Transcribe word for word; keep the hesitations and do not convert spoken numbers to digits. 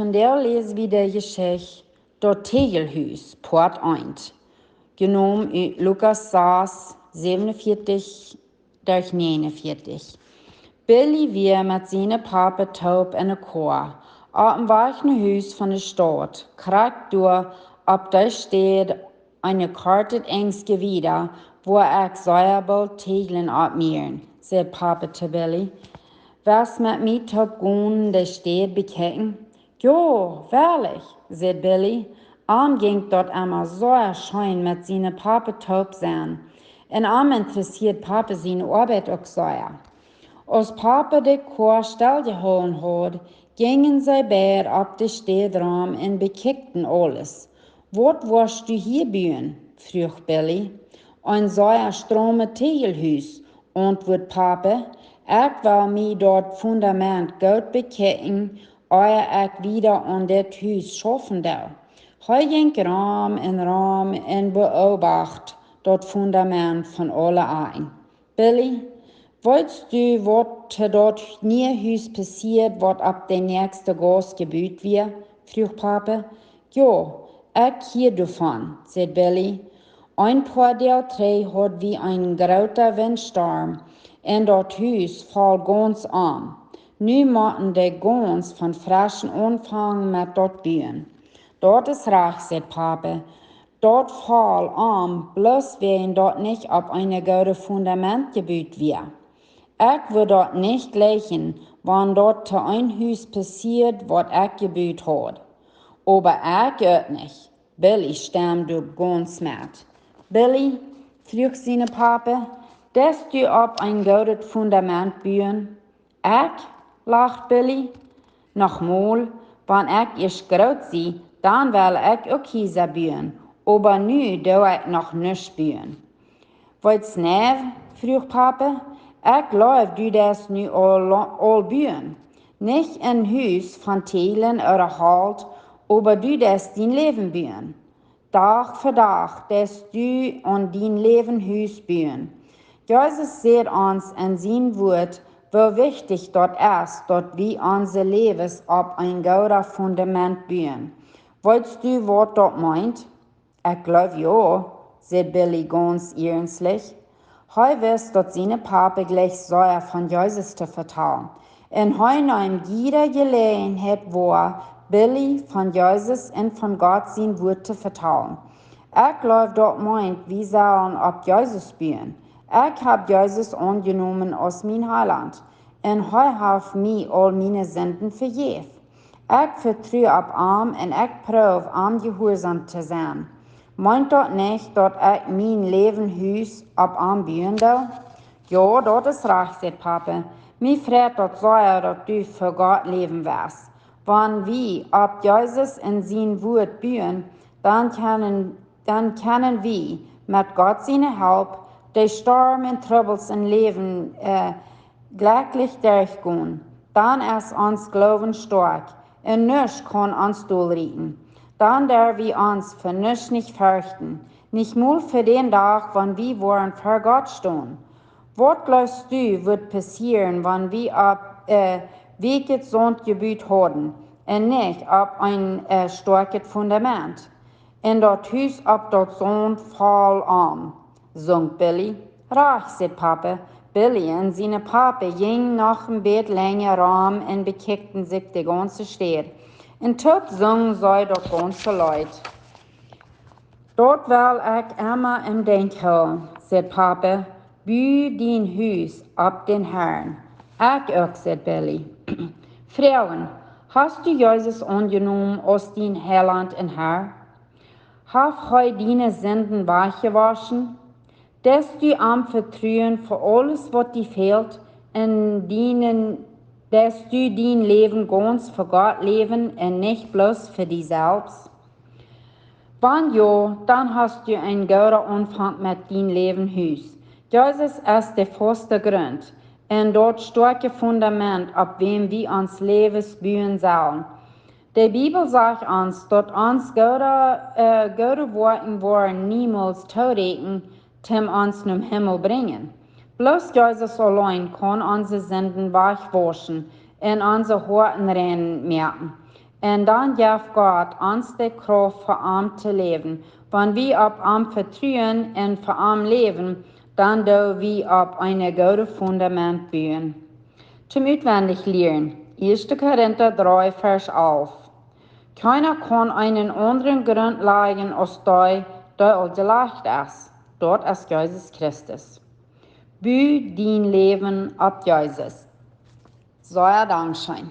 Vondoag läs wie de Jeschicht Daut Tegelhus, Poat eent, jenomen ut Lukas sas, säwenunvieetich derch näajenunvieetich. Billy wia met siene Papa toop enne Koa opp däm Wajch no Hus von de Staut, krakjt doa opp dee Städ eene korte Enj wieda, wua ekj sea boolt Tegel oppmieed, säd Papa to Billy. West met mie toop gonen de Städ bekjikjen? Jo, woarlich, säd Billy. Am jinkj daut emma sea scheen met siene Papa toop sennen, un am interessieed Papa siene Oabeit uk sea. Aus Papa de Koa stelljehoolen haud, jinjen see beid opp de Städ rom un bekjikjten aules. Waut woascht du hia buen?, fruach Billy. Een sea stroomet Tegelhus, auntwuad Papa. Ekj well mie daut Fundament goot bekjikjen, ea ekj wieda aun dit Hus schaufen doo. Hee jinkj rom un rom un beobacht daut Fundament von aule Akjen. Billy, weetst du, waut to daut niee Hus passieed, waut opp de näakjste Gauss jebut wia?, fruach Papa. Jo, ekj hia doavon, säd Billy. Een poa Doag trigj haud wie een grooten Wintstorm, un daut Hus foll gaunz om. Nu motten dee gaunz von freschen aunfangen met daut buen. Daut es rajcht, säd Papa. Daut foll om, bloos wäajen daut nich opp een goodet Fundament jebut wia. Ekj wudd daut nich jlikjen, wan daut to een Hus passieed, waut ekj jebut haud. Oba ekj uk nich. Billy stemd doa gaunz met. Billy, fruach sien Papa, deist du opp een goodet Fundament buen? Ekj? lacht Billy. Noch mol, wan ekj ieescht groot sie, dan well ekj uk Hiesa buen, oba nu doo ekj noch nuscht buen. Waut nä? fruach Papa. Ekj jleew, du deist nu aul, aul buen. Nich een Hus von Tegel ooda Holt, oba du deist dien Läwen buen. Dach fa Dach deist du aun dien Läwen Hus buen. Jesus säd ons en sien Wuat, woo wichtich daut es, daut wie onse Läwes opp een goodet Fundament buen. Weetst du, waut daut meent? Ekj jleew jo, säd Billy gaunz iernstlich. Hee wist, daut sien Papa jlikj sea von Jesus to vetalen, un hee neem jiede Jeläajenheit woa, Billy von Jesus un von Gott sien Wuat to vetalen. Ekj jleew, daut meent, wie sellen opp Jesus buen. Ekj hab Jesus aunjenomen aus mien Heilaunt, un hee haft mie aul miene Sinden vejäft. Ekj vetru opp am un ekj proow, am jehuarsom to sennen. Meent daut nich, daut ekj mien Läwen Hus opp am buen doo? Jo, daut es rajcht, säd Papa. Mie freit daut sea, daut du fa Gott läwen west. Wan wie opp Jesus un sien Wuat buen, dan kjennen, dan kjennen wie met Gott siene Help de Storm un Trubbels em Läwen, äh, jlekjlich derchgonen. Dan es ons Gloowen stoakj, un nuscht kaun ons dolrieten. Dan derw wie ons fa nuscht nich ferchten, nich mol fa dän Dach, wan wie woaren ver Gott stonen. Waut jleefst du, wudd passieren, wan wie opp, äh, weakjet Saunt jebut hauden un nich opp een, äh, stoakjet Fundament? Un daut Hus opp daut Saunt foll om, sunk Billy. Rajcht, säd Papa. Billy un sien Papa jinjen noch een bät lenja rom un bekjikjten sikj de gaunze Städ. Un toop sungen see daut gaunze Leet. Daut well ekj emma em Denkj hoolen, säd Papa. Bu dien Hus opp dän Harn. Ekj uk, säd Billy. Froagen: Hast du Jesus aunjenomen aus dien Heilaunt un Herr? Haft hee diene Sinden wajchjewoschen? Deist du am vetruen fa aules, waut die fält, un dienen, deist du dien Läwen gaunz fa Gott läwen un nich bloos fa die selfst? Wan jo, dan hast du een gooden Aunfank met dien Läwen Hus. Jesus es de faste Grunt un daut stoakje Fundament, opp wäm wie ons Läwes buen sellen. De Bibel sajcht ons, daut ons goode, äh, goode Woakjen woaren niemols tooräakjen, toom ons nom Himmel brinjen. Bloos Jesus auleen kaun onse Sinden wajchwauschen un onse Hoaten rein moaken. Un dan jeft Gott ons de Krauft, fa am to läwen. Wan wie opp am vetruen un fa am läwen, dan doo wie opp een goodet Fundament buen. Toom utwendich lieren: Ieeschte Korinta dree, Varsch alf. Kjeena kaun eenen aundren Grunt lajen aus dee, dee aul jelajcht es. Daut es Jesus Christus. Bu dien Läwen opp Jesus. Sea dankscheen.